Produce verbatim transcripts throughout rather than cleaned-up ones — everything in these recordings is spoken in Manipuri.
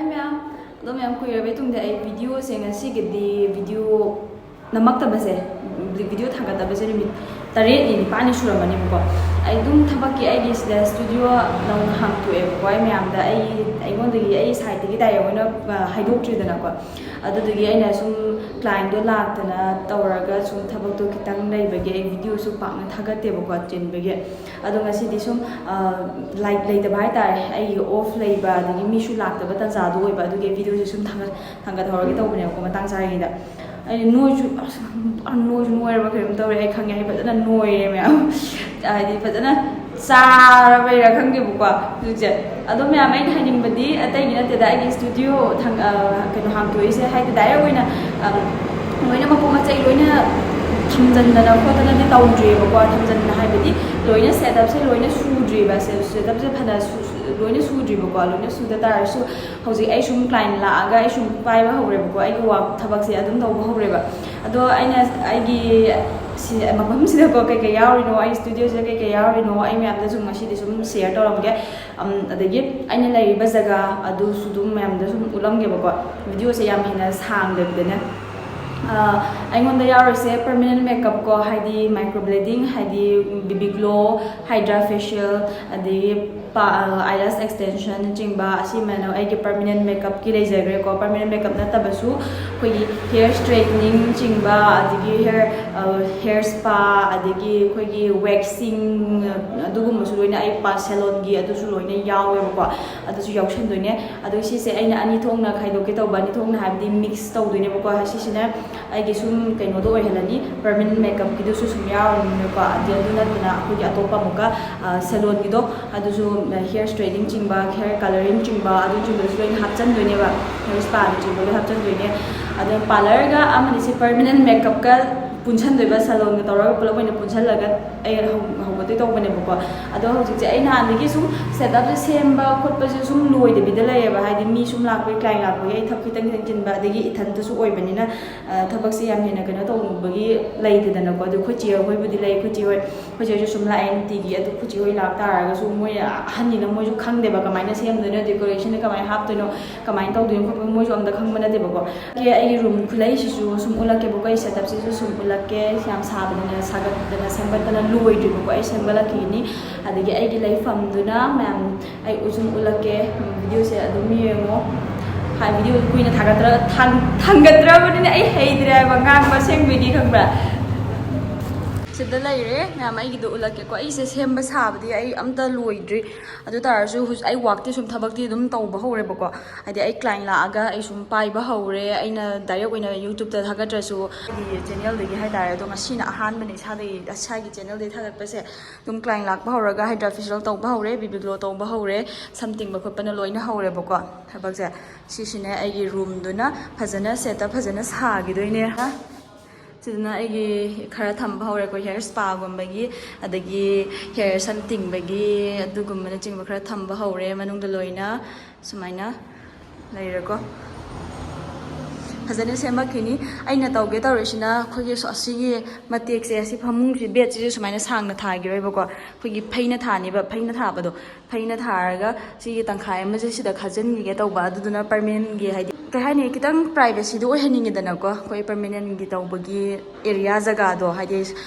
ꯃꯌꯥꯝ, ꯑꯗꯣ ꯃꯌꯥꯝ, ꯀꯨꯏꯔꯕꯩ ꯇꯨꯡꯗ ꯑꯩ ꯚꯤꯗꯤꯑꯣꯁꯦ, ꯉꯁꯤꯒꯤꯗꯤ ꯚꯤꯗꯤꯑꯣ ꯅꯝꯃꯛꯇꯕꯁꯦ, ꯚꯤꯗꯤꯑꯣ ꯊꯥꯡꯒꯠꯇꯕꯁꯦ ꯅꯨꯃꯤꯠ ꯇꯔꯦꯠꯅꯤ ꯅꯤꯄꯥꯜꯅꯤ ꯁꯨꯔꯝꯃꯅꯦꯕꯀꯣ꯫ ꯑꯩ ꯑꯗꯨꯝ ꯊꯕꯛꯀꯤ ꯑꯩꯒꯤ ꯁꯤꯗ ꯁ꯭ꯇꯨꯗꯤꯑꯣ ꯅꯧꯅ ꯍꯥꯡꯇꯣꯛꯑꯦꯕꯀꯣ꯫ ꯑꯩ ꯃꯌꯥꯝꯗ, ꯑꯩ, ꯑꯩꯉꯣꯟꯗꯒꯤ, ꯑꯩ ꯁꯥꯏꯠꯇꯒꯤ ꯗꯥꯏꯔꯦꯛ ꯑꯣꯏꯅ, ꯑ, ꯍꯥꯏꯗꯣꯛꯇ꯭ꯔꯤꯗꯅꯀꯣ꯫ ꯑꯗꯨꯗꯨꯒꯤ ꯑꯩꯅ ꯁꯨꯝ ꯀ꯭ꯂꯥꯏꯟꯗꯣ ꯂꯥꯛꯇꯅ ꯇꯧꯔꯒ ꯁꯨꯝ ꯊꯕꯛꯇꯣ ꯈꯤꯇꯪ ꯂꯩꯕꯒꯤ ꯑꯩ ꯚꯤꯗꯤꯑꯣꯁꯨ ꯄꯥꯛꯅ ꯊꯥꯒꯠꯇꯦꯕꯀꯣ, ꯆꯤꯟꯕꯒꯤ꯫ ꯑꯗꯣ ꯉꯁꯤꯗꯤ ꯁꯨꯝ, ꯑ, ꯂꯥꯏꯛ ꯂꯩꯇꯕ ꯍꯥꯏꯇꯥꯔꯦ, ꯑꯩꯒꯤ ꯑꯣꯐ ꯂꯩꯕ, ꯑꯗꯒꯤ ꯃꯤꯁꯨ ꯂꯥꯛꯇꯕ ꯇꯥꯟꯖꯥꯗꯣ ꯑꯣꯏꯕ, ꯑꯗꯨꯒꯤ ꯚꯤꯗꯤꯑꯣꯁꯦ ꯁꯨꯝ ꯊꯥꯡꯒꯠ-, ꯊꯥꯡꯒꯠꯍꯧꯔꯒꯦ ꯇꯧꯕꯅꯦꯕꯀꯣ, ꯃꯇꯥꯡ ꯆꯥꯔꯤꯉꯩꯗ꯫ ꯑꯩ ꯅꯣꯏꯁꯨ, ꯑꯁ, ꯄꯨꯔꯥ ꯅꯣꯏꯁꯨ ꯅꯣꯏꯔꯕ ꯀꯩꯅꯣꯝ ꯇꯧꯔꯦ, ꯑꯩ ꯈꯪꯉꯦ, ꯑꯩ ꯐꯖꯅ ꯅꯣꯏꯔꯦ ꯃꯌꯥꯝ꯫ ꯍꯥꯏꯗꯤ ꯐꯖꯅ ꯆꯥꯔꯕꯩꯔꯥ ꯈꯪꯗꯦꯕꯀꯣ ꯍꯧꯖꯤꯛꯁꯦ꯫ ꯑꯗꯣ ꯃꯌꯥꯝ, ꯑꯩꯅ ꯍꯥꯏꯅꯤꯡꯕꯗꯤ ꯑꯇꯩꯒꯤ ꯅꯠꯇꯦꯗ, ꯑꯩꯒꯤ ꯁ꯭ꯇꯨꯗꯤꯑꯣ ꯊꯥꯡ-, ꯑ, ꯀꯩꯅꯣ ꯍꯥꯡꯇꯣꯛꯏꯁꯦ ꯍꯥꯏꯗꯤ ꯗꯥꯏꯔꯦꯛ ꯑꯣꯏꯅ, ꯑ, ꯂꯣꯏꯅ ꯃꯄꯣꯠ ꯃꯆꯩ ꯂꯣꯏꯅ ꯊꯝꯖꯟꯗꯅ ꯈꯣꯠꯇꯅꯗꯤ ꯇꯧꯗ꯭ꯔꯤꯕꯀꯣ꯫ ꯊꯝꯖꯟꯗꯅ ꯍꯥꯏꯕꯗꯤ ꯂꯣꯏꯅ ꯁꯦꯠꯑꯞꯁꯦ ꯂꯣꯏꯅ ꯁꯨꯗ꯭ꯔꯤꯕ, ꯁꯦꯠ-, ꯁꯦꯠꯑꯞꯁꯦ ꯐꯅ ꯁꯨ-, ꯁꯨ-, ꯂꯣꯏꯅ ꯁꯨꯗ꯭ꯔꯤꯕꯀꯣ꯫ ꯂꯣꯏꯅ ꯁꯨꯗ ꯇꯥꯔꯁꯨ ꯍꯧꯖꯤꯛ ꯑꯩ ꯁꯨꯝ ꯀ꯭ꯂꯥꯏꯟ ꯂꯥꯛꯑꯒ ꯑꯩ ꯁꯨꯝ ꯄꯥꯏꯕ ꯍꯧꯔꯦꯕꯀꯣ, ꯑꯩꯒꯤ ꯋꯥꯛ ꯊꯕꯛꯁꯦ ꯑꯗꯨꯝ ꯇꯧꯕ ꯍꯧꯔꯦꯕ꯫ ꯑꯗꯣ ꯑꯩꯅ ꯑꯩꯒꯤ ꯁꯤ ꯃꯐꯝꯁꯤꯗꯀꯣ ꯀꯩꯀꯩ ꯌꯥꯎꯔꯤꯅꯣ, ꯑꯩ ꯁ꯭ꯇꯨꯗꯤꯑꯣꯁꯤꯗ ꯀꯩꯀꯩ ꯌꯥꯎꯔꯤꯅꯣ, ꯑꯩ ꯃꯌꯥꯝꯗ ꯁꯨꯝ ꯉꯁꯤꯗꯤ ꯁꯨꯝ ꯁꯤꯌꯔ ꯇꯧꯔꯝꯒꯦ꯫ ꯑꯝ, ꯑꯗꯒꯤ ꯑꯩꯅ ꯂꯩꯔꯤꯕ ꯖꯒꯥ ꯑꯗꯨꯁꯨ ꯑꯗꯨꯝ ꯃꯌꯥꯝꯗ ꯁꯨꯝ ꯎꯠꯂꯝꯒꯦꯕꯀꯣ, ꯚꯤꯗꯤꯑꯣꯁꯦ ꯌꯥꯝ ꯍꯦꯟꯅ ꯁꯥꯡꯗꯕꯤꯗꯅꯦ꯫ ꯑ, ꯑꯩꯉꯣꯟꯗ ꯌꯥꯎꯔꯤꯁꯦ ꯄꯔꯃꯅꯦꯟ ꯃꯦꯀꯞ ꯀꯣ, ꯍꯥꯏꯗꯤ ꯃꯥꯏꯀ꯭ꯔꯣꯕ꯭ꯂꯦꯗꯤꯡ, ꯍꯥꯏꯗꯤ ꯕꯤꯕꯤ ꯒ꯭ꯂꯣ, ꯍꯥꯏꯗ꯭ꯔꯥ ꯐꯦꯁꯤꯌꯦꯜ, ꯑꯗꯒꯤ ꯄꯥ-, ꯑ, ꯑꯥꯏꯂꯥꯁ ꯑꯦꯛꯁꯇꯦꯟꯁꯟꯅꯆꯤꯡꯕ, ꯑꯁꯤꯃꯅ ꯑꯩꯒꯤ ꯄꯔꯃꯅꯦꯟ ꯃꯦꯀꯞꯀꯤ ꯂꯩꯖꯈ꯭ꯔꯦꯀꯣ꯫ ꯄꯔꯃꯅꯦꯟ ꯃꯦꯀꯞ ꯅꯠꯇꯕꯁꯨ ꯑꯩꯈꯣꯏꯒꯤ ꯍꯤꯌꯔ ꯁ꯭ꯇ꯭ꯔꯦꯠꯅꯤꯡꯆꯤꯡꯕ, ꯑꯗꯒꯤ ꯍꯤꯌꯔ, ꯑ, ꯍꯤꯌꯔ ꯁ꯭ꯄꯥ, ꯑꯗꯒꯤ ꯑꯩꯈꯣꯏꯒꯤ ꯋꯦꯛꯁꯤꯡ, ꯑꯗꯨꯒꯨꯝꯕꯁꯨ ꯂꯣꯏꯅ ꯑꯩ ꯄꯥ-, ꯁꯦꯂꯣꯟꯒꯤ ꯑꯗꯨꯁꯨ ꯂꯣꯏꯅ ꯌꯥꯎꯋꯦꯕꯀꯣ꯫ ꯑꯗꯨꯁꯨ ꯌꯥꯎꯁꯟꯗꯣꯏꯅꯦ꯫ ꯑꯗꯣ ꯁꯤꯁꯦ ꯑꯩꯅ ꯑꯅꯤ ꯊꯣꯛꯅ ꯈꯥꯏꯗꯣꯛꯀꯦ ꯇꯧꯕ, ꯑꯅꯤ ꯊꯣꯛꯅ ꯍꯥꯏꯕꯗꯤ ꯃꯤꯛꯁ ꯇꯧꯗꯣꯏꯅꯦꯕꯀꯣ꯫ ꯁꯤꯁꯤꯅ ꯑꯩꯒꯤ ꯁꯨꯝ ꯀꯩꯅꯣꯗꯣ ꯑꯣꯏꯍꯜꯂꯅꯤ, ꯄꯔꯃꯅꯦꯟ ꯃꯦꯀꯞꯀꯤꯗꯨꯁꯨ ꯁꯨꯝ ꯌꯥꯎꯔꯅꯤꯅꯀꯣ꯫ ꯑꯗꯒꯤ ꯑꯗꯨ ꯅꯠꯇꯅ ꯑꯩꯈꯣꯏꯒꯤ ꯑꯇꯣꯞꯄ ꯑꯃꯨꯛꯀ, ꯑ, ꯁꯦꯂꯣꯟꯒꯤꯗꯣ, ꯑꯗꯨꯁꯨ ꯍꯤꯌꯔ ꯁ꯭ꯇ꯭ꯔꯦꯠꯅꯤꯡ ꯆꯤꯡꯕ, ꯍꯤꯌꯔ ꯀꯂꯔꯤꯡ ꯆꯤꯡꯕ, ꯑꯗꯨ ꯆꯤꯡꯕꯗꯁꯨ ꯂꯣꯏꯅ ꯍꯥꯞꯆꯟꯗꯣꯏꯅꯦꯕ, ꯍꯤꯌꯔ ꯁ꯭ꯄꯥꯅ ꯆꯤꯡꯕ ꯂꯣꯏ ꯍꯥꯞꯆꯟꯗꯣꯏꯅꯦ꯫ ꯑꯗꯣ ꯄꯥꯔꯂꯔꯒ ꯑꯃꯗꯤ ꯁꯤ ꯄꯔꯃꯅꯦꯟ ꯃꯦꯀꯞꯀ ꯄꯨꯟꯁꯟꯗꯣꯏꯕ, ꯁꯦꯂꯣꯟꯒ ꯇꯧꯔꯒ ꯄꯨꯂꯞ ꯑꯣꯏꯅ ꯄꯨꯟꯁꯜꯂꯒ ꯑꯩ ꯍꯧ- ꯍꯧꯒꯗꯣꯏ ꯇꯧꯕꯅꯦꯕꯀꯣ꯫ ꯑꯗꯣ ꯍꯧꯖꯤꯛꯁꯦ ꯑꯩ ꯅꯍꯥꯟꯗꯒꯤ ꯁꯨꯝ ꯁꯦꯠꯑꯞꯁꯦ ꯁꯦꯝꯕ ꯈꯣꯠꯄꯁꯦ ꯁꯨꯝ ꯂꯣꯏꯗꯕꯤꯗ ꯂꯩꯌꯦꯕ, ꯍꯥꯏꯗꯤ ꯃꯤ ꯁꯨꯝ ꯂꯥꯛꯄꯒꯤ, ꯀ꯭ꯂꯥꯏꯟ ꯂꯥꯛꯄꯒꯤ ꯑꯩ ꯊꯕꯛ ꯈꯤꯇꯪ ꯈꯤꯇꯪ ꯆꯤꯟꯕ, ꯑꯗꯒꯤ ꯏꯊꯟꯇꯁꯨ ꯑꯣꯏꯕꯅꯤꯅ, ꯑ, ꯊꯕꯛꯁꯦ ꯌꯥꯝ ꯍꯦꯟꯅ ꯀꯩꯅꯣ ꯇꯧꯕꯒꯤ ꯂꯩꯇꯦꯗꯅꯀꯣ꯫ ꯑꯗꯨ ꯑꯩꯈꯣꯏ ꯆꯦ ꯍꯣꯏꯕꯨꯗꯤ ꯂꯩ, ꯑꯩꯈꯣꯏ ꯆꯦ ꯍꯣꯏ, ꯑꯩꯈꯣꯏ ꯆꯦ ꯍꯣꯏꯁꯨ ꯁꯨꯝ ꯂꯥꯛꯑꯦ ꯅꯨꯡꯇꯤꯒꯤ꯫ ꯑꯗꯨ ꯑꯩꯈꯣꯏ ꯆꯦ ꯍꯣꯏ ꯂꯥꯛꯇꯥꯔꯒꯁꯨ ꯃꯣꯏ ꯑꯍꯟꯅꯤꯅ ꯃꯣꯏꯁꯨ ꯈꯪꯗꯦꯕ ꯀꯃꯥꯏꯅ ꯁꯦꯝꯗꯣꯏꯅꯣ, ꯗꯦꯀꯣꯔꯦꯁꯟꯗ ꯀꯃꯥꯏꯅ ꯍꯥꯞꯇꯣꯏꯅꯣ, ꯀꯃꯥꯏꯅ ꯇꯧꯗꯣꯏꯅꯣ ꯈꯣꯠꯇꯣꯏꯅꯣ ꯃꯣꯏꯁꯨ ꯑꯝꯇ ꯈꯪꯕ ꯅꯠꯇꯦꯕꯀꯣ꯫ ꯑꯩ, ꯑꯩꯒꯤ ꯔꯨꯝ ꯈꯨꯂꯩꯁꯤꯁꯨ ꯁꯨꯝ ꯎꯠꯂꯛꯀꯦꯕꯀꯣ, ꯑꯩ ꯁꯦꯠꯑꯞꯁꯤꯁꯨ ꯁꯨꯝ ꯎꯠꯂꯛꯀꯦ꯫ ꯌꯥꯝ ꯁꯥꯕꯅꯤꯅ ꯁꯥꯒꯠꯇꯅ ꯁꯦꯝꯒꯠꯇꯅ ꯂꯣꯏꯗ꯭ꯔꯤꯕꯀꯣ, ꯑꯩ ꯁꯦꯝꯒꯠꯂꯛꯈꯤꯅꯤ꯫ ꯑꯗꯒꯤ ꯑꯩꯒꯤ ꯂꯩꯐꯝꯗꯨꯅ ꯃꯌꯥꯝ ꯑꯩ ꯁꯨꯝ ꯎꯠꯂꯛꯀꯦ꯫ ꯎꯝ, ꯚꯤꯗꯤꯑꯣꯁꯦ ꯑꯗꯨꯝ ꯌꯦꯡꯉꯣ꯫ ꯍꯥꯏ, ꯚꯤꯗꯤꯑꯣ ꯀꯨꯏꯅ ꯊꯥꯒꯠꯇ꯭ꯔ-, ꯊꯥꯡ-, ꯊꯥꯡꯒꯠꯇ꯭ꯔꯕꯅꯤꯅ ꯑꯩ ꯍꯩꯇ꯭ꯔꯦ ꯍꯥꯏꯕ ꯉꯥꯡꯕ ꯑꯁꯦꯡꯕꯩꯗꯤ, ꯈꯪꯕ꯭ꯔꯥ? ꯁꯤꯗ ꯂꯩꯔꯦ ꯃꯌꯥꯝ, ꯑꯩꯒꯤꯗꯣ ꯎꯠꯂꯛꯀꯦꯀꯣ꯫ ꯑꯩꯁꯦ ꯁꯦꯝꯕ ꯁꯥꯕꯗꯤ ꯑꯩ ꯑꯝꯇ ꯂꯣꯏꯗ꯭ꯔꯤ꯫ ꯑꯗꯨ ꯇꯥꯔꯁꯨ ꯍꯧꯖꯤꯛ ꯑꯩ ꯋꯥꯛꯇꯤ ꯁꯨꯝ, ꯊꯕꯛꯇꯤ ꯑꯗꯨꯝ ꯇꯧꯕ ꯍꯧꯔꯦꯕꯀꯣ꯫ ꯍꯥꯏꯗꯤ ꯑꯩ ꯀ꯭ꯂꯥꯏꯟ ꯂꯥꯛꯑꯒ ꯑꯩ ꯁꯨꯝ ꯄꯥꯏꯕ ꯍꯧꯔꯦ꯫ ꯑꯩꯅ ꯗꯥꯏꯔꯦꯛ ꯑꯣꯏꯅ ꯌꯨꯇ꯭ꯌꯨꯕꯇ ꯊꯥꯒꯠꯇ꯭ꯔꯁꯨ ꯑꯩꯒꯤ ꯆꯦꯅꯦꯜꯗꯒꯤ ꯍꯥꯏꯇꯥꯔꯦ꯫ ꯑꯗꯣ ꯉꯁꯤꯅ ꯑꯍꯥꯟꯕꯅꯦ ꯏꯁꯥꯗꯒꯤ, ꯏꯁꯥꯒꯤ ꯆꯦꯅꯦꯜꯗꯒꯤ ꯊꯥꯒꯠꯄꯁꯦ꯫ ꯑꯗꯨꯝ ꯀ꯭ꯂꯥꯏꯟ ꯂꯥꯛꯄ ꯍꯧꯔꯒ ꯍꯥꯏꯗ꯭ꯔꯥ ꯐꯦꯁꯤꯌꯦꯜ ꯇꯧꯕ ꯍꯧꯔꯦ, ꯕꯦꯕꯤ ꯒ꯭ꯂꯣ ꯇꯧꯕ ꯍꯧꯔꯦ, ꯁꯝ ꯇꯤꯡꯕ ꯈꯣꯠꯄꯅ ꯂꯣꯏꯅ ꯍꯧꯔꯦꯕꯀꯣ ꯊꯕꯛꯁꯦ꯫ ꯁꯤꯁꯤꯅꯦ ꯑꯩꯒꯤ ꯔꯨꯝꯗꯨꯅ ꯐꯖꯅ ꯁꯦꯠꯇ ꯐꯖꯅ ꯁꯥꯈꯤꯗꯣꯏꯅꯦ꯫ ꯁꯤꯗꯅ ꯑꯩꯒꯤ ꯈꯔ ꯊꯝꯕ ꯍꯧꯔꯦꯀꯣ, ꯍꯤꯌꯔ ꯁ꯭ꯄꯥꯒꯨꯝꯕꯒꯤ, ꯑꯗꯒꯤ ꯍꯤꯌꯔ ꯁꯝ ꯇꯤꯡꯕꯒꯤ, ꯑꯗꯨꯒꯨꯝꯕꯅꯆꯤꯡꯕ ꯈꯔ ꯊꯝꯕ ꯍꯧꯔꯦ ꯃꯅꯨꯡꯗ ꯂꯣꯏꯅ꯫ ꯁꯨꯃꯥꯏꯅ ꯂꯩꯔꯦꯀꯣ꯫ ꯐꯖꯅ ꯁꯦꯝꯃꯛꯈꯤꯅꯤ꯫ ꯑꯩꯅ ꯇꯧꯒꯦ ꯇꯧꯔꯤꯁꯤꯅ ꯑꯩꯈꯣꯏꯒꯤ ꯁꯣ-, ꯑꯁꯤꯒꯤ ꯃꯇꯦꯛꯁꯦ, ꯑꯁꯤ ꯐꯃꯨꯡꯁꯤ, ꯕꯦꯗꯁꯤꯁꯨ ꯁꯨꯃꯥꯏꯅ ꯁꯥꯡꯅ ꯊꯥꯈꯤꯔꯣꯏꯕꯀꯣ꯫ ꯑꯩꯈꯣꯏꯒꯤ ꯐꯩꯅ ꯊꯥꯅꯦꯕ, ꯐꯩꯅ ꯊꯥꯕꯗꯣ, ꯐꯩꯅ ꯊꯥꯔꯒ ꯁꯤꯒꯤ ꯇꯪꯈꯥꯏ ꯑꯃꯁꯦ ꯁꯤꯗ ꯈꯥꯖꯤꯟꯈꯤꯒꯦ ꯇꯧꯕ꯫ ꯑꯗꯨꯗꯨꯅ ꯄꯔꯃꯦꯅꯦꯟꯒꯤ, ꯍꯥꯏꯗꯤ, ꯀꯩ ꯍꯥꯏꯅꯤ, ꯈꯤꯇꯪ ꯄ꯭ꯔꯥꯏꯚꯦꯁꯤꯗꯣ ꯑꯣꯏꯍꯟꯅꯤꯡꯉꯤꯗꯅꯀꯣ꯫ ꯑꯩꯈꯣꯏ ꯄꯔꯃꯦꯅꯦꯟꯒꯤ ꯇꯧꯕꯒꯤ ꯑꯦꯔꯤꯌꯥ ꯖꯒꯥꯗꯣ, ꯍꯥꯏꯗꯤ,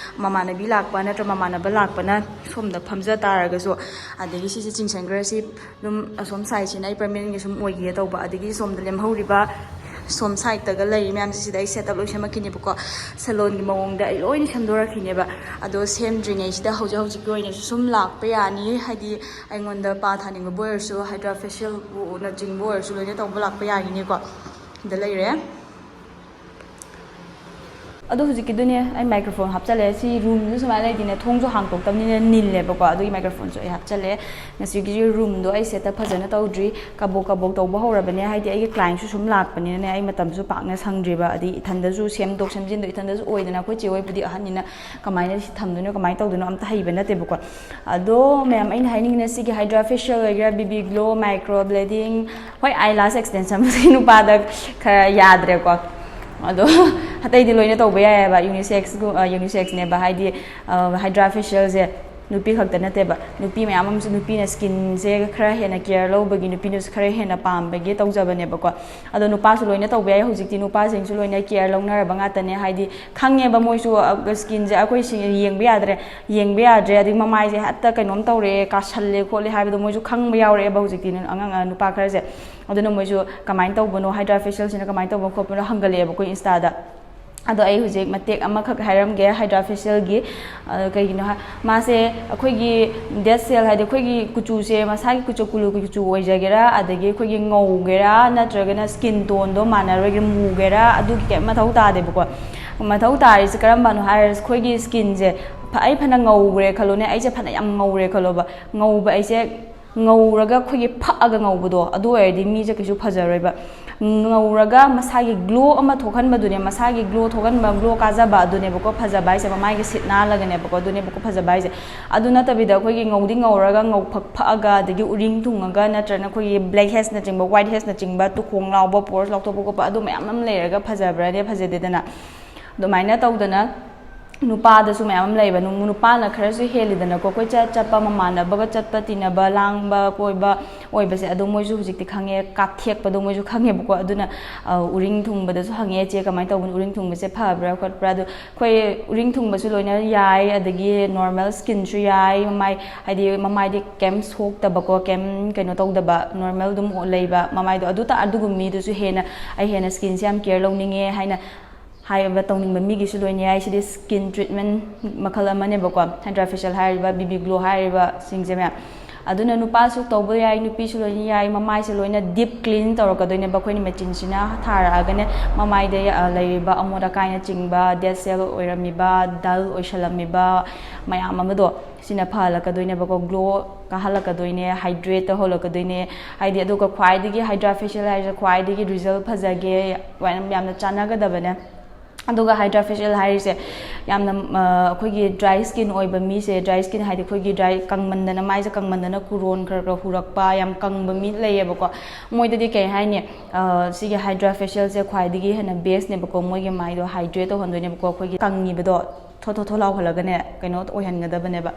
ꯃꯃꯥꯟꯅꯕꯤ ꯂꯥꯛꯄ ꯅꯠꯇ꯭ꯔ ꯃꯃꯥꯟꯅꯕ ꯂꯥꯛꯄꯅ ꯁꯣꯝꯗ ꯐꯝꯖ ꯇꯥꯔꯒꯁꯨ꯫ ꯑꯗꯒꯤ ꯁꯤꯁꯦ ꯆꯤꯡꯁꯟꯈ꯭ꯔꯁꯤ꯫ ꯑꯗꯨꯝ ꯑꯁꯣꯝ ꯁꯥꯏꯠꯁꯤꯅ ꯑꯩ ꯄꯔꯃꯦꯅꯦꯟꯒꯤ ꯁꯨꯝ ꯑꯣꯏꯒꯦ ꯇꯧꯕ꯫ ꯑꯗꯒꯤ ꯁꯣꯝꯗ ꯂꯦꯝꯍꯧꯔꯤꯕ ꯁꯣꯝ ꯁꯥꯏꯠꯇꯒ ꯂꯩꯔꯤ ꯃꯌꯥꯝꯁꯦ, ꯁꯤꯗ ꯑꯩ ꯁꯦꯠ ꯑꯞ ꯂꯣꯏ ꯁꯦꯝꯃꯛꯈꯤꯅꯦꯕꯀꯣ꯫ ꯁꯦꯂꯣꯟꯒꯤ ꯃꯑꯣꯡꯗ ꯑꯩ ꯂꯣꯏꯅ ꯁꯦꯝꯗꯣꯔꯛꯈꯤꯅꯦꯕ꯫ ꯑꯗꯣ ꯁꯦꯝꯗ꯭ꯔꯤꯉꯩꯁꯤꯗ ꯍꯧꯖꯤꯛ ꯍꯧꯖꯤꯛꯀꯤ ꯑꯣꯏꯅꯁꯨ ꯁꯨꯝ ꯂꯥꯛꯄ ꯌꯥꯅꯤ, ꯍꯥꯏꯗꯤ ꯑꯩꯉꯣꯟꯗ ꯄꯥ ꯊꯥꯅꯤꯡꯕꯕꯨ ꯑꯣꯏꯔꯁꯨ, ꯍꯥꯏꯗ꯭ꯔꯥ ꯐꯦꯁꯤꯌꯦꯜꯕꯨꯅꯆꯤꯡꯕ ꯑꯣꯏꯔꯁꯨ ꯂꯣꯏꯅ ꯇꯧꯕ ꯂꯥꯛꯄ ꯌꯥꯒꯤꯅꯤꯀꯣ꯫ ꯁꯤꯗ ꯂꯩꯔꯦ꯫ ꯑꯗꯣ ꯍꯧꯖꯤꯛꯀꯤꯗꯨꯅꯦ, ꯑꯩ ꯃꯥꯏꯀ꯭ꯔꯣꯐꯣꯟ ꯍꯥꯞꯆꯜꯂꯦ꯫ ꯁꯤ ꯔꯨꯝꯁꯨ ꯁꯨꯃꯥꯏꯅ ꯂꯩꯇꯦꯅꯦ, ꯊꯣꯡꯁꯨ ꯍꯥꯡꯇꯣꯛꯇꯕꯅꯤꯅ ꯅꯤꯜꯂꯦꯕꯀꯣ꯫ ꯑꯗꯨꯒꯤ ꯃꯥꯏꯀ꯭ꯔꯣꯐꯣꯟꯁꯨ ꯑꯩ ꯍꯥꯞꯆꯜꯂꯦ꯫ ꯉꯁꯤꯒꯤ ꯔꯨꯝꯗꯣ ꯑꯩ ꯁꯦꯠꯇ ꯐꯖꯅ ꯇꯧꯗ꯭ꯔꯤ, ꯀꯕꯣꯛ ꯀꯕꯣꯛ ꯇꯧꯕ ꯍꯧꯔꯕꯅꯦ꯫ ꯍꯥꯏꯗꯤ ꯑꯩꯒꯤ ꯀ꯭ꯂꯥꯏꯟꯁꯨ ꯁꯨꯝ ꯂꯥꯛꯄꯅꯤꯅꯅꯦ, ꯑꯩ ꯃꯇꯝꯁꯨ ꯄꯥꯛꯅ ꯁꯪꯗ꯭ꯔꯤꯕ꯫ ꯑꯗꯩ ꯏꯊꯟꯗꯁꯨ ꯁꯦꯝꯗꯣꯛ ꯁꯦꯝꯖꯤꯟꯗꯣ ꯏꯊꯟꯗꯁꯨ ꯑꯣꯏꯗꯅ, ꯑꯩꯈꯣꯏ ꯆꯦ ꯍꯣꯏꯕꯨꯗꯤ ꯑꯍꯟꯅꯤꯅ ꯀꯃꯥꯏꯅ ꯁꯤ ꯊꯝꯗꯣꯏꯅꯣ, ꯀꯃꯥꯏꯅ ꯇꯧꯗꯣꯏꯅꯣ ꯑꯝꯇ ꯍꯩꯕ ꯅꯠꯇꯦꯕꯀꯣ꯫ ꯑꯗꯣ ꯃꯌꯥꯝ, ꯑꯩꯅ ꯍꯥꯏꯅꯤꯡꯉꯤꯅ ꯁꯤꯒꯤ ꯍꯥꯏꯗ꯭ꯔꯥ ꯐꯦꯁꯤꯌꯦꯜ ꯑꯣꯏꯒꯦꯔꯥ, ꯕꯤ ꯕꯤ ꯒ꯭ꯂꯣ, ꯃꯥꯏꯀ꯭ꯔꯣ ꯕ꯭ꯂꯦꯗꯤꯡ, ꯍꯣꯏ, ꯑꯥꯏ ꯂꯥꯁ ꯑꯦꯛꯁꯇꯦꯟꯁꯟ ꯃꯁꯤ ꯅꯨꯄꯥꯗ ꯈꯔ ꯌꯥꯗ꯭ꯔꯦꯀꯣ꯫ ꯑꯗꯣ ꯑꯇꯩꯗꯤ ꯂꯣꯏꯅ ꯇꯧꯕ ꯌꯥꯏꯑꯕ, ꯌꯨꯅꯤꯁꯦꯛꯁ, ꯌꯨꯅꯤꯁꯦꯛꯁꯅꯦꯕ꯫ ꯍꯥꯏꯗꯤ ꯍꯥꯏꯗ꯭ꯔꯥ ꯐꯦꯁꯤꯌꯦꯜꯁꯦ ꯅꯨꯄꯤ ꯈꯛꯇ ꯅꯠꯇꯦꯕ, ꯅꯨꯄꯤ ꯃꯌꯥꯝ ꯑꯃꯁꯨ ꯅꯨꯄꯤꯅ ꯁ꯭ꯀꯤꯟꯁꯦ ꯈꯔ ꯍꯦꯟꯅ ꯀꯦꯌꯔ ꯂꯧꯕꯒꯤ, ꯅꯨꯄꯤꯅꯁꯨ ꯈꯔ ꯍꯦꯟꯅ ꯄꯥꯝꯕꯒꯤ ꯇꯧꯖꯕꯅꯦꯕꯀꯣ꯫ ꯑꯗꯣ ꯅꯨꯄꯥꯁꯨ ꯂꯣꯏꯅ ꯇꯧꯕ ꯌꯥꯏ, ꯍꯧꯖꯤꯛꯇꯤ ꯅꯨꯄꯥꯁꯤꯡꯁꯨ ꯂꯣꯏꯅ ꯀꯦꯌꯔ ꯂꯧꯅꯔꯕ ꯉꯥꯛꯇꯅꯦ꯫ ꯍꯥꯏꯗꯤ ꯈꯪꯉꯦꯕ ꯃꯣꯏꯁꯨ, ꯁ꯭ꯀꯤꯟꯁꯦ ꯑꯩꯈꯣꯏ ꯁꯤ ꯌꯦꯡꯕ ꯌꯥꯗ꯭ꯔꯦ, ꯌꯦꯡꯕ ꯌꯥꯗ꯭ꯔꯦ, ꯑꯗꯒꯤ ꯃꯃꯥꯏꯁꯦ ꯍꯦꯛꯇ ꯀꯩꯅꯣꯝ ꯇꯧꯔꯛꯑꯦ, ꯀꯥꯁꯜꯂꯦ ꯈꯣꯠꯂꯦ ꯍꯥꯏꯕꯗꯣ ꯃꯣꯏꯁꯨ ꯈꯪꯕ ꯌꯥꯎꯔꯛꯑꯦꯕ ꯍꯧꯖꯤꯛꯇꯤ, ꯑꯉꯥꯡ, ꯅꯨꯄꯥ ꯈꯔꯁꯦ꯫ ꯑꯗꯨꯅ ꯃꯣꯏꯁꯨ ꯀꯃꯥꯏꯅ ꯇꯧꯕꯅꯣ, ꯍꯥꯏꯗ꯭ꯔꯥ ꯐꯦꯁꯤꯌꯦꯜꯁꯤꯅ ꯀꯃꯥꯏꯅ ꯇꯧꯕ ꯈꯣꯠꯄꯅꯣ ꯍꯪꯒꯠꯂꯛꯑꯦꯕꯀꯣ ꯏꯟꯁꯇꯥꯗ꯫ ꯑꯗꯣ ꯑꯩ ꯍꯧꯖꯤꯛ ꯃꯇꯦꯛ ꯑꯃꯈꯛ ꯍꯥꯏꯔꯝꯒꯦ ꯍꯥꯏꯗ꯭ꯔꯥ ꯐꯦꯁꯤꯌꯦꯜꯒꯤ꯫ ꯑ, ꯀꯩꯒꯤꯅꯣ ꯍꯥꯏ, ꯃꯥꯁꯦ ꯑꯩꯈꯣꯏꯒꯤ ꯗꯦꯠ ꯁꯦꯜ, ꯍꯥꯏꯗꯤ ꯑꯩꯈꯣꯏꯒꯤ ꯀꯨꯆꯨꯁꯦ, ꯃꯁꯥꯒꯤ ꯀꯨꯆꯨ, ꯀꯨꯂꯨ ꯀꯨꯆꯨ ꯑꯣꯏꯖꯒꯦꯔꯥ, ꯑꯗꯒꯤ ꯑꯩꯈꯣꯏꯒꯤ ꯉꯧꯒꯦꯔꯥ, ꯅꯠꯇ꯭ꯔꯒꯅ ꯁ꯭ꯀꯤꯟ ꯇꯣꯟꯗꯣ ꯃꯥꯟꯅꯔꯣꯏꯒꯦꯔꯥ, ꯃꯨꯒꯦꯔꯥ, ꯑꯗꯨꯒꯤ ꯀꯩꯝ ꯃꯊꯧ ꯇꯥꯗꯦꯕꯀꯣ꯫ ꯃꯊꯧ ꯇꯥꯔꯤꯁꯦ ꯀꯔꯝꯕꯅꯣ ꯍꯥꯏꯔꯁꯤ, ꯑꯩꯈꯣꯏꯒꯤ ꯁ꯭ꯀꯤꯟꯁꯦ, ꯐ-, ꯑꯩ ꯐꯅ ꯉꯧꯈ꯭ꯔꯦ ꯈꯜꯂꯣꯅꯦ, ꯑꯩꯁꯦ ꯐꯅ ꯌꯥꯝ ꯉꯧꯔꯦ ꯈꯜꯂꯣꯕ, ꯉꯧꯕ ꯑꯩꯁꯦ ꯉꯧꯔꯒ ꯑꯩꯈꯣꯏꯒꯤ ꯐꯛꯑꯒ ꯉꯧꯕꯗꯣ, ꯑꯗꯨ ꯑꯣꯏꯔꯗꯤ ꯃꯤꯁꯦ ꯀꯩꯁꯨ ꯐꯖꯔꯣꯏꯕ꯫ ꯉꯧꯔꯒ ꯃꯁꯥꯒꯤ ꯒ꯭ꯂꯣ ꯑꯃ ꯊꯣꯛꯍꯟꯕꯗꯨꯅꯦ, ꯃꯁꯥꯒꯤ ꯒ꯭ꯂꯣ ꯊꯣꯛꯍꯟꯕ, ꯒ꯭ꯂꯣ ꯀꯥꯖꯕ ꯑꯗꯨꯅꯦꯕꯀꯣ ꯐꯖꯕ ꯍꯥꯏꯁꯦ, ꯃꯃꯥꯏꯒ ꯁꯤꯠ ꯅꯥꯜꯂꯒꯅꯦꯕꯀꯣ, ꯑꯗꯨꯅꯦꯕꯀꯣ ꯐꯖꯕ ꯍꯥꯏꯁꯦ꯫ ꯑꯗꯨ ꯅꯠꯇꯕꯤꯗ ꯑꯩꯈꯣꯏꯒꯤ ꯉꯧꯗꯤ ꯉꯧꯔꯒ ꯉꯧꯐꯛ ꯐꯛꯑꯒ, ꯑꯗꯒꯤ ꯎꯔꯤꯡ ꯊꯨꯡꯉꯒ, ꯅꯠꯇ꯭ꯔꯒꯅ ꯑꯩꯈꯣꯏꯒꯤ ꯕ꯭ꯂꯦꯛ ꯍꯦꯁꯅꯆꯤꯡꯕ, ꯋꯥꯏꯠ ꯍꯦꯁꯅꯆꯤꯡꯕ, ꯇꯨꯈꯣꯡ ꯂꯥꯎꯕ, ꯄꯣꯔꯁ ꯂꯥꯎꯊꯣꯛꯄ ꯈꯣꯠꯄ, ꯑꯗꯨ ꯃꯌꯥꯝ ꯑꯃ ꯂꯩꯔꯒ ꯐꯖꯕ꯭ꯔꯅꯦ? ꯐꯖꯗꯦꯗꯅ꯫ ꯑꯗꯨꯃꯥꯏꯅ ꯇꯧꯗꯅ ꯅꯨꯄꯥꯗꯁꯨ ꯃꯌꯥꯝ ꯑꯃ ꯂꯩꯕ, ꯅꯨ-, ꯅꯨꯄꯥꯅ ꯈꯔꯁꯨ ꯍꯦꯜꯂꯤꯗꯅꯀꯣ꯫ ꯑꯩꯈꯣꯏ ꯆꯠ ꯆꯠꯄ, ꯃꯃꯥꯟꯅꯕꯒ ꯆꯠꯄ, ꯇꯤꯟꯅꯕ, ꯂꯥꯡꯕ ꯀꯣꯏꯕ ꯑꯣꯏꯕꯁꯦ, ꯑꯗꯣ ꯃꯣꯏꯁꯨ ꯍꯧꯖꯤꯛꯇꯤ ꯈꯪꯉꯦ, ꯀꯥꯊꯦꯛꯄꯗꯣ ꯃꯣꯏꯁꯨ ꯈꯪꯉꯦꯕꯀꯣ꯫ ꯑꯗꯨꯅ, ꯑ, ꯎꯔꯤꯡ ꯊꯨꯡꯕꯗꯁꯨ ꯍꯪꯉꯦ, "ꯆꯦ, ꯀꯃꯥꯏꯅ ꯇꯧꯕꯅꯣ? ꯎꯔꯤꯡ ꯊꯨꯡꯕꯁꯦ ꯐꯕ꯭ꯔꯥ ꯈꯣꯠꯄ꯭ꯔꯥ?" ꯑꯗꯣ ꯑꯩꯈꯣꯏ ꯎꯔꯤꯡ ꯊꯨꯡꯕꯁꯨ ꯂꯣꯏꯅ ꯌꯥꯏ, ꯑꯗꯒꯤ ꯅꯣꯔꯃꯦꯜ ꯁ꯭ꯀꯤꯟꯁꯨ ꯌꯥꯏ, ꯃꯃꯥꯏ, ꯍꯥꯏꯗꯤ ꯃꯃꯥꯏꯗꯤ ꯀꯩꯝ ꯁꯣꯛꯇꯕꯀꯣ, ꯀꯩꯝ ꯀꯩꯅꯣ ꯇꯧꯗꯕ, ꯅꯣꯔꯃꯦꯜ ꯑꯗꯨꯝ ꯂꯩꯕ ꯃꯃꯥꯏꯗꯣ꯫ ꯑꯗꯨ ꯇ-, ꯑꯗꯨꯒꯨꯝꯕ ꯃꯤꯗꯨꯁꯨ ꯍꯦꯟꯅ, "ꯑꯩ ꯍꯦꯟꯅ ꯁ꯭ꯀꯤꯟꯁꯦ ꯌꯥꯝ ꯀꯦꯌꯔ ꯂꯧꯅꯤꯡꯉꯦ" ꯍꯥꯏꯅ ꯍꯥꯏꯕ ꯇꯧꯅꯤꯡꯕ ꯃꯤꯒꯤꯁꯨ ꯂꯣꯏꯅ ꯌꯥꯏ꯫ ꯁꯤꯗꯤ ꯁ꯭ꯀꯤꯟ ꯇ꯭ꯔꯤꯠꯃꯦꯟ ꯃꯈꯜ ꯑꯃꯅꯦꯕꯀꯣ, ꯍꯥꯏꯗ꯭ꯔꯥ ꯐꯦꯁꯤꯌꯦꯜ ꯍꯥꯏꯔꯤꯕ, ꯕꯤ ꯕꯤ ꯒ꯭ꯂꯣ ꯍꯥꯏꯔꯤꯕꯁꯤꯡꯁꯦ ꯃꯌꯥꯝ꯫ ꯑꯗꯨꯅ ꯅꯨꯄꯥꯁꯨ ꯇꯧꯕ ꯌꯥꯏ, ꯅꯨꯄꯤꯁꯨ ꯂꯣꯏꯅ ꯌꯥꯏ꯫ ꯃꯃꯥꯏꯁꯦ ꯂꯣꯏꯅ ꯗꯤꯞ ꯀ꯭ꯂꯤꯟ ꯇꯧꯔꯛꯀꯗꯣꯏꯅꯦꯕ ꯑꯩꯈꯣꯏꯅ ꯃꯦꯆꯤꯟꯁꯤꯅ ꯊꯥꯔꯛꯑꯒꯅꯦ꯫ ꯃꯃꯥꯏꯗ ꯂꯩꯔꯤꯕ ꯑꯃꯣꯠ ꯑꯀꯥꯏꯅꯆꯤꯡꯕ, ꯗꯦꯠ ꯁꯦꯜ ꯑꯣꯏꯔꯝꯃꯤꯕ, ꯗꯜ ꯑꯣꯏꯁꯜꯂꯝꯃꯤꯕ ꯃꯌꯥꯝ ꯑꯃꯗꯣ ꯁꯤꯅ ꯐꯍꯜꯂꯛꯀꯗꯣꯏꯅꯦꯕꯀꯣ꯫ ꯒ꯭ꯂꯣ ꯀꯥꯍꯜꯂꯛꯀꯗꯣꯏꯅꯦ, ꯍꯥꯏꯗ꯭ꯔꯦꯠ ꯇꯧꯍꯜꯂꯛꯀꯗꯣꯏꯅꯦ꯫ ꯍꯥꯏꯗꯤ ꯑꯗꯨꯒ ꯈ꯭ꯋꯥꯏꯗꯒꯤ ꯍꯥꯏꯗ꯭ꯔꯥ ꯐꯦꯁꯤꯌꯦꯜ ꯍꯥꯏꯔꯤꯁꯦ ꯈ꯭ꯋꯥꯏꯗꯒꯤ ꯔꯤꯖꯜ ꯐꯖꯒꯦ, ꯌꯥꯝꯅ ꯆꯥꯟꯅꯒꯗꯕꯅꯦ꯫ ꯑꯗꯨꯒ ꯍꯥꯏꯗ꯭ꯔꯥ ꯐꯦꯁꯤꯌꯦꯜ ꯍꯥꯏꯔꯤꯁꯦ ꯌꯥꯝꯅ ꯑꯩꯈꯣꯏꯒꯤ ꯗ꯭ꯔꯥꯏ ꯁ꯭ꯀꯤꯟ ꯑꯣꯏꯕ ꯃꯤꯁꯦ, ꯗ꯭ꯔꯥꯏ ꯁ꯭ꯀꯤꯟ ꯍꯥꯏꯗꯤ ꯑꯩꯈꯣꯏꯒꯤ ꯗ꯭ꯔꯥꯏ ꯀꯪꯃꯟꯗꯅ, ꯃꯥꯏꯁꯦ ꯀꯪꯃꯟꯗꯅ ꯀꯨꯔꯣꯟ ꯈꯔ ꯈꯔ ꯍꯨꯔꯛꯄ, ꯌꯥꯝ ꯀꯪꯕ ꯃꯤ ꯂꯩꯌꯦꯕꯀꯣ꯫ ꯃꯣꯏꯗꯗꯤ ꯀꯩ ꯍꯥꯏꯅꯤ, ꯁꯤꯒꯤ ꯍꯥꯏꯗ꯭ꯔꯥ ꯐꯦꯁꯤꯌꯦꯜꯁꯦ ꯈ꯭ꯋꯥꯏꯗꯒꯤ ꯍꯦꯟꯅ ꯕꯦꯁꯅꯦꯕꯀꯣ꯫ ꯃꯣꯏꯒꯤ ꯃꯥꯏꯗꯣ ꯍꯥꯏꯗ꯭ꯔꯦꯠ ꯇꯧꯍꯟꯗꯣꯏꯅꯦꯕꯀꯣ, ꯑꯩꯈꯣꯏꯒꯤ ꯀꯪꯉꯤꯕꯗꯣ ꯊꯣꯠ ꯊꯣꯠ ꯊꯣꯠ ꯂꯥꯎꯍꯜꯂꯒꯅꯦ ꯀꯩꯅꯣ ꯑꯣꯏꯍꯟꯒꯗꯕꯅꯦꯕ꯫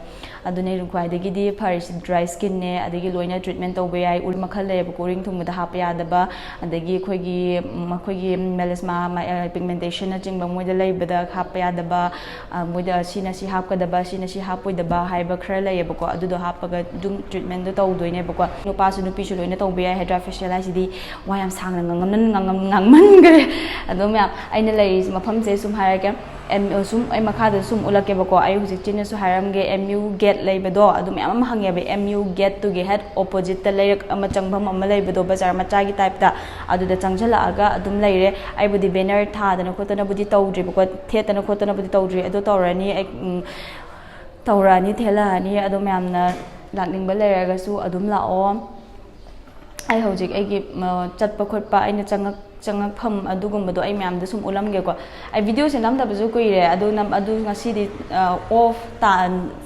ꯑꯗꯨꯅꯦ ꯈ꯭ꯋꯥꯏꯗꯒꯤꯗꯤ ꯐꯔꯤꯁꯤ ꯗ꯭ꯔꯥꯏ ꯁ꯭ꯀꯤꯟꯅꯦ꯫ ꯑꯗꯒꯤ ꯂꯣꯏꯅ ꯇ꯭ꯔꯤꯠꯃꯦꯟ ꯇꯧꯕ ꯌꯥꯏ꯫ ꯎꯔꯤꯡ ꯃꯈꯜ ꯂꯩꯌꯦꯕꯀꯣ, ꯎꯔꯤꯡ ꯊꯨꯡꯕꯗ ꯍꯥꯞꯄ ꯌꯥꯗꯕ, ꯑꯗꯒꯤ ꯑꯩꯈꯣꯏꯒꯤ ꯃꯈꯣꯏꯒꯤ ꯃꯦꯂꯦꯁꯃꯥ, ꯄꯤꯒꯃꯦꯟꯇꯦꯁꯟꯅꯆꯤꯡꯕ ꯃꯣꯏꯗ ꯂꯩꯕꯗ ꯍꯥꯞꯄ ꯌꯥꯗꯕ, ꯃꯣꯏꯗ ꯁꯤꯅ ꯁꯤ ꯍꯥꯞꯀꯗꯕ, ꯁꯤꯅ ꯁꯤ ꯍꯥꯞꯄꯣꯏꯗꯕ ꯍꯥꯏꯕ ꯈꯔ ꯂꯩꯌꯦꯕꯀꯣ꯫ ꯑꯗꯨꯗꯣ ꯍꯥꯞꯄꯒ ꯑꯗꯨꯝ ꯇ꯭ꯔꯤꯠꯃꯦꯟꯗꯣ ꯇꯧꯗꯣꯏꯅꯦꯕꯀꯣ꯫ ꯅꯨꯄꯥꯁꯨ ꯅꯨꯄꯤꯁꯨ ꯂꯣꯏꯅ ꯇꯧꯕ ꯌꯥꯏ ꯍꯥꯏꯗ꯭ꯔꯥ ꯐꯦꯁꯤꯌꯦꯜ ꯍꯥꯏꯁꯤꯗꯤ꯫ ꯋꯥ ꯌꯥꯝ ꯁꯥꯡꯅ ꯉꯥꯡꯃꯟ- ꯉꯥꯡꯃꯟ- ꯉꯥꯡꯃꯟꯈ꯭ꯔꯦ꯫ ꯑꯗꯣ ꯃꯌꯥꯝ, ꯑꯩꯅ ꯂꯩꯔꯤꯁꯦ ꯃꯐꯝꯁꯦ ꯁꯨꯝ ꯍꯥꯏꯔꯛꯀꯦ꯫ ꯑꯦꯝ ꯁꯨꯝ ꯑꯩ ꯃꯈꯥꯗ ꯁꯨꯝ ꯎꯠꯂꯛꯀꯦꯕꯀꯣ꯫ ꯑꯩ ꯍꯧꯖꯤꯛ ꯆꯤꯟꯅꯁꯨ ꯍꯥꯏꯔꯝꯒꯦ, ꯑꯦꯝ ꯌꯨ ꯒꯦꯠ ꯂꯩꯕꯗꯣ ꯑꯗꯨ ꯃꯌꯥꯝ ꯑꯃ ꯍꯪꯉꯦꯕ꯫ ꯑꯦꯝ ꯌꯨ ꯒꯦꯠꯇꯨꯒꯤ ꯍꯦꯛ ꯑꯣꯄꯣꯖꯤꯠꯇ ꯂꯩꯔꯛ ꯑꯃ ꯆꯪꯐꯝ ꯑꯃ ꯂꯩꯕꯗꯣ, ꯕꯖꯥꯔ ꯃꯆꯥꯒꯤ ꯇꯥꯏꯞꯇ, ꯑꯗꯨꯗ ꯆꯪꯁꯤꯜꯂꯛꯑꯒ ꯑꯗꯨꯝ ꯂꯩꯔꯦ꯫ ꯑꯩꯕꯨꯗꯤ ꯕꯦꯅꯔ ꯊꯥꯗꯅ ꯈꯣꯠꯇꯅꯕꯨꯗꯤ ꯇꯧꯗ꯭ꯔꯤꯕꯀꯣ, ꯊꯦꯠꯇꯅ ꯈꯣꯠꯇꯅꯕꯨꯗꯤ ꯇꯧꯗ꯭ꯔꯤ꯫ ꯑꯗꯨ ꯇꯧꯔꯅꯤ, ꯑꯩ ꯎꯝ, ꯇꯧꯔꯛꯑꯅꯤ, ꯊꯦꯠꯂꯛꯑꯅꯤ꯫ ꯑꯗꯣ ꯃꯌꯥꯝꯅ ꯂꯥꯛꯅꯤꯡꯕ ꯂꯩꯔꯒꯁꯨ ꯑꯗꯨꯝ ꯂꯥꯛꯑꯣ꯫ ꯑꯩ ꯍꯧꯖꯤꯛ ꯑꯩꯒꯤ ꯆꯠꯄ ꯈꯣꯠꯄ, ꯑꯩꯅ ꯆꯪꯉꯛ ꯆꯪꯉꯛꯐꯝ ꯑꯗꯨꯒꯨꯝꯕꯗꯣ ꯑꯩ ꯃꯌꯥꯝꯗ ꯁꯨꯝ ꯎꯠꯂꯝꯒꯦꯀꯣ꯫ ꯑꯩ ꯚꯤꯗꯤꯑꯣꯁꯦ ꯅꯝꯗꯕꯁꯨ ꯀꯨꯏꯔꯦ꯫ ꯑꯗꯨ ꯅꯝ ꯑꯗꯨ ꯉꯁꯤꯗꯤ ꯑꯣꯐ ꯇꯥ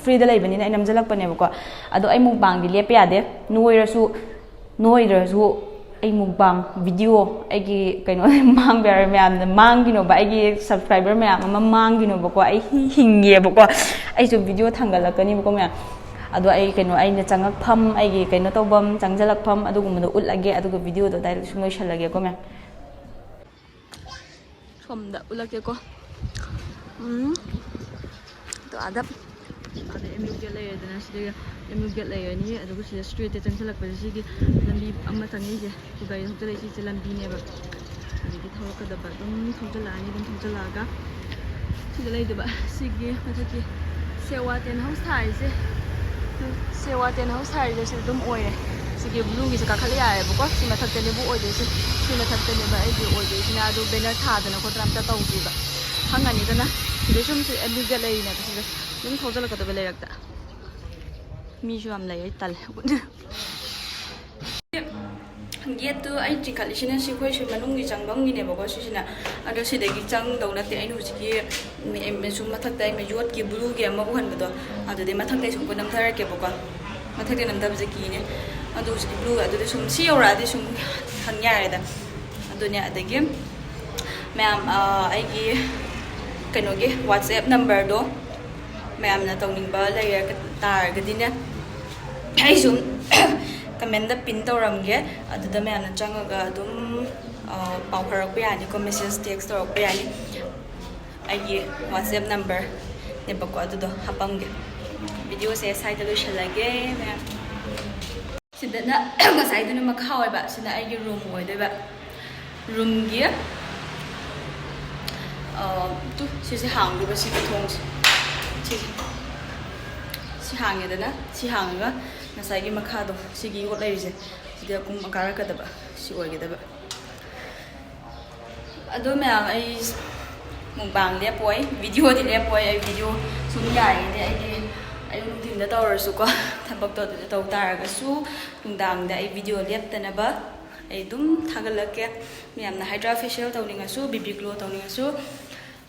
ꯐ꯭ꯔꯤꯗ ꯂꯩꯕꯅꯤꯅ ꯑꯩ ꯅꯝꯖꯜꯂꯛꯄꯅꯦꯕꯀꯣ꯫ ꯑꯗꯣ ꯑꯩ ꯃꯨꯛꯕꯥꯡꯗꯤ ꯂꯦꯞꯄ ꯌꯥꯗꯦ꯫ ꯅꯣꯏꯔꯁꯨ ꯅꯣꯏꯗ꯭ꯔꯁꯨ ꯑꯩ ꯃꯨꯛꯕꯥꯡ ꯚꯤꯗꯤꯑꯣ, ꯑꯩꯒꯤ ꯀꯩꯅꯣ ꯃꯥꯡꯕ ꯌꯥꯔꯣꯏ꯫ ꯃꯌꯥꯝꯅ ꯃꯥꯡꯈꯤꯅꯣꯕ, ꯑꯩꯒꯤ ꯁꯕꯁꯀ꯭ꯔꯥꯏꯕꯔ ꯃꯌꯥꯝ ꯑꯃ ꯃꯥꯡꯈꯤꯅꯣꯕꯀꯣ꯫ ꯑꯩ ꯍꯤ- ꯍꯤꯡꯒꯦꯕꯀꯣ꯫ ꯑꯩꯁꯨ ꯚꯤꯗꯤꯑꯣ ꯊꯥꯡꯒꯠꯂꯛꯀꯅꯤꯕꯀꯣ ꯃꯌꯥꯝ꯫ ꯑꯗꯣ ꯑꯩ ꯀꯩꯅꯣ, ꯑꯩꯅ ꯆꯪꯉꯛꯐꯝ, ꯑꯩꯒꯤ ꯀꯩꯅꯣ ꯇꯧꯐꯝ, ꯆꯪꯁꯤꯜꯂꯛꯐꯝ ꯑꯗꯨꯒꯨꯝꯕꯗꯣ ꯎꯠꯂꯒꯦ꯫ ꯑꯗꯨꯒ ꯚꯤꯗꯤꯑꯣꯗꯣ ꯑꯗꯥꯏꯗ ꯁꯨꯝ ꯂꯣꯏꯁꯜꯂꯒꯦꯀꯣ ꯃꯌꯥꯝ꯫ ꯁꯣꯝꯗ ꯎꯠꯂꯛꯀꯦꯀꯣ꯫ ꯎꯝ꯫ ꯑꯗꯣ ꯑꯥꯗ, ꯑꯥꯗ ꯑꯦꯝ ꯌꯨ ꯒꯦꯠ ꯂꯩꯔꯦꯗꯅ, ꯁꯤꯗ ꯑꯦꯝ ꯌꯨ ꯒꯦꯠ ꯂꯩꯔꯅꯤ꯫ ꯑꯗꯨꯒ ꯁꯤꯗ ꯁ꯭ꯇ꯭ꯔꯦꯠꯇ ꯆꯪꯁꯤꯜꯂꯛꯄꯁꯦ, ꯁꯤꯒꯤ ꯂꯝꯕꯤ ꯑꯃ ꯆꯪꯉꯤꯁꯦ, ꯒꯥꯔꯤ ꯊꯧꯖꯤꯜꯂꯛꯏꯁꯦ, ꯁꯤ ꯂꯝꯕꯤꯅꯦꯕ꯫ ꯑꯗꯒꯤ ꯊꯧꯔꯛꯀꯗꯕ ꯑꯗꯨꯝ ꯊꯧꯖꯤꯜꯂꯛꯑꯅꯤ꯫ ꯑꯗꯨꯝ ꯊꯧꯖꯤꯜꯂꯛꯑꯒ ꯁꯤꯗ ꯂꯩꯗꯣꯏꯕ, ꯁꯤꯒꯤ ꯃꯊꯛꯀꯤ ꯁꯦꯋꯥ ꯇꯦꯟ ꯍꯥꯎꯁ ꯊꯥꯔꯤꯁꯦ, ꯁꯦ ꯋꯥꯇꯦꯟ ꯍꯥꯎꯁ ꯍꯥꯏꯔꯤꯁꯦ ꯁꯤꯗ ꯑꯗꯨꯝ ꯑꯣꯏꯔꯦ꯫ ꯁꯤꯒꯤ ꯕ꯭ꯂꯨꯒꯤꯁꯦ ꯀꯥꯈꯠꯂ ꯌꯥꯔꯦꯕꯀꯣ꯫ ꯁꯤ ꯃꯊꯛꯇꯅꯦꯕꯨ ꯑꯣꯏꯗꯣꯏꯁꯦ꯫ ꯁꯤ ꯃꯊꯛꯇꯅꯦꯕ ꯑꯩꯒꯤ ꯑꯣꯏꯗꯣꯏꯁꯤꯅ꯫ ꯑꯗꯨ ꯕꯦꯅꯔ ꯊꯥꯗꯅ ꯈꯣꯠꯇꯅ ꯑꯝꯇ ꯇꯧꯗ꯭ꯔꯤꯕ꯫ ꯈꯪꯉꯅꯤꯗꯅ꯫ ꯁꯤꯗ ꯁꯨꯝ ꯁꯤ ꯑꯦꯝ ꯌꯨ ꯒꯦꯠ ꯂꯩꯔꯤꯅꯦꯕ꯫ ꯁꯤꯗ ꯑꯗꯨꯝ ꯊꯧꯖꯜꯂꯛꯀꯗꯕ ꯂꯩꯔꯛꯇ꯫ ꯃꯤꯁꯨ ꯌꯥꯝ ꯂꯩ, ꯑꯩ ꯇꯜꯂꯦ꯫ ꯒꯦꯠꯇꯨ ꯑꯩ ꯆꯤꯡꯈꯠꯂꯤꯁꯤꯅ ꯁꯤ ꯑꯩꯈꯣꯏ ꯁꯤ ꯃꯅꯨꯡꯒꯤ ꯆꯪꯐꯝꯒꯤꯅꯦꯕꯀꯣ꯫ ꯁꯤꯁꯤꯅ ꯑꯗꯣ ꯁꯤꯗꯒꯤ ꯆꯪꯗꯧ ꯅꯠꯇꯦ꯫ ꯑꯩꯅ ꯍꯧꯖꯤꯛꯀꯤ ꯁꯨꯝ ꯃꯊꯛꯇ ꯑꯩꯅ ꯌꯣꯠꯀꯤ ꯕ꯭ꯂꯨꯒꯤ ꯑꯃ ꯎꯍꯟꯕꯗꯣ, ꯑꯗꯨꯗꯩ ꯃꯊꯛꯇꯩ ꯁꯨꯝ ꯀꯣꯏ ꯅꯝꯊꯔꯛꯀꯦꯕꯀꯣ꯫ ꯃꯊꯛꯇꯩ ꯅꯝꯊꯕꯁꯦ ꯀꯤꯅꯦ꯫ ꯑꯗꯣ ꯍꯧꯖꯤꯛꯀꯤ ꯕ꯭ꯂꯨ ꯑꯗꯨꯗꯤ ꯁꯨꯝ ꯁꯤ ꯌꯧꯔꯛꯑꯗꯤ ꯁꯨꯝ ꯍꯪ ꯌꯥꯔꯦꯗ꯫ ꯑꯗꯨꯅꯦ꯫ ꯑꯗꯒꯤ ꯃꯌꯥꯝ, ꯑ, ꯑꯩꯒꯤ ꯀꯩꯅꯣꯒꯤ WhatsApp ꯅꯝꯕꯔꯗꯣ ꯃꯌꯥꯝꯅ ꯇꯧꯅꯤꯡꯕ ꯂꯩꯔ ꯇꯥꯔꯒꯗꯤꯅꯦ, ꯑꯩ ꯁꯨꯝ ꯀꯃꯦꯟꯗ ꯄꯤꯟ ꯇꯧꯔꯝꯒꯦ꯫ ꯑꯗꯨꯗ ꯃꯌꯥꯝꯅ ꯆꯪꯉꯒ ꯑꯗꯨꯝ, ꯑ, ꯄꯥꯎ ꯐꯥꯎꯔꯛꯄ ꯌꯥꯅꯤꯀꯣ, ꯃꯦꯁꯦꯖ, ꯇꯦꯛꯁ ꯇꯧꯔꯛꯄ ꯌꯥꯅꯤ꯫ ꯑꯩꯒꯤ WhatsApp ꯅꯝꯕꯔꯅꯦꯕꯀꯣ, ꯑꯗꯨꯗꯣ ꯍꯥꯄꯝꯒꯦ꯫ ꯚꯤꯗꯤꯑꯣꯁꯦ ꯁ꯭ꯋꯥꯏꯗ ꯂꯣꯏꯁꯤꯜꯂꯒꯦ ꯃꯌꯥꯝ꯫ ꯁꯤꯗꯅ ꯉꯁꯥꯏꯗꯨꯅ ꯃꯈꯥ ꯑꯣꯏꯕ, ꯁꯤꯅ ꯑꯩꯒꯤ ꯔꯨꯝ ꯑꯣꯏꯗꯣꯏꯕ꯫ ꯔꯨꯝꯒꯤ, ꯑ, ꯇꯨ, ꯁꯤꯁꯦ ꯍꯥꯡꯗꯣꯏꯕ, ꯁꯤꯒꯤ ꯊꯣꯡꯁꯦ꯫ ꯁꯤꯁꯦ꯫ ꯁꯤ ꯍꯥꯡꯉꯦꯗꯅ, ꯁꯤ ꯍꯥꯡꯉꯒ ꯉꯁꯥꯏꯒꯤ ꯃꯈꯥꯗꯣ, ꯁꯤꯒꯤ ꯌꯣꯠ ꯂꯩꯔꯤꯁꯦ, ꯁꯤꯗ ꯀꯨꯝ ꯀꯥꯔꯛꯀꯗꯕ, ꯁꯤ ꯑꯣꯏꯒꯗꯕ꯫ ꯑꯗꯣ ꯃꯌꯥꯝ, ꯑꯩ ꯃꯨꯛꯕꯥꯡ ꯂꯦꯞꯄꯣꯏ, ꯚꯤꯗꯤꯑꯣꯗꯤ ꯂꯦꯞꯄꯣꯏ꯫ ꯑꯩ ꯚꯤꯗꯤꯑꯣ ꯁꯨꯝ ꯌꯥꯔꯤꯉꯩꯗꯤ ꯑꯩꯒꯤ ꯑꯌꯨꯛ ꯅꯨꯡꯊꯤꯟꯗ ꯇꯧꯔꯁꯨꯀꯣ, ꯊꯕꯛꯇꯣ ꯑꯗꯨꯗ ꯇꯧ ꯇꯥꯔꯒꯁꯨ, ꯅꯨꯡꯗꯥꯡꯗ ꯑꯩ ꯚꯤꯗꯤꯑꯣ ꯂꯦꯞꯇꯅꯕ ꯑꯩ ꯑꯗꯨꯝ ꯊꯥꯒꯠꯂꯛꯀꯦ꯫ ꯃꯌꯥꯝꯅ Hydra Facial ꯇꯧꯅꯤꯡꯉꯁꯨ, BB Glow ꯇꯧꯅꯤꯡꯉꯁꯨ,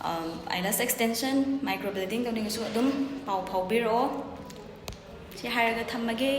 ꯑꯝ, eyelash extension, micro blading ꯇꯧꯅꯤꯡꯉꯁꯨ ꯑꯗꯨꯝ ꯄꯥꯎ ꯐꯥꯎꯕꯤꯔꯛꯑꯣ꯫ ꯁꯤ ꯍꯥꯏꯔꯒ ꯊꯝꯃꯒꯦ꯫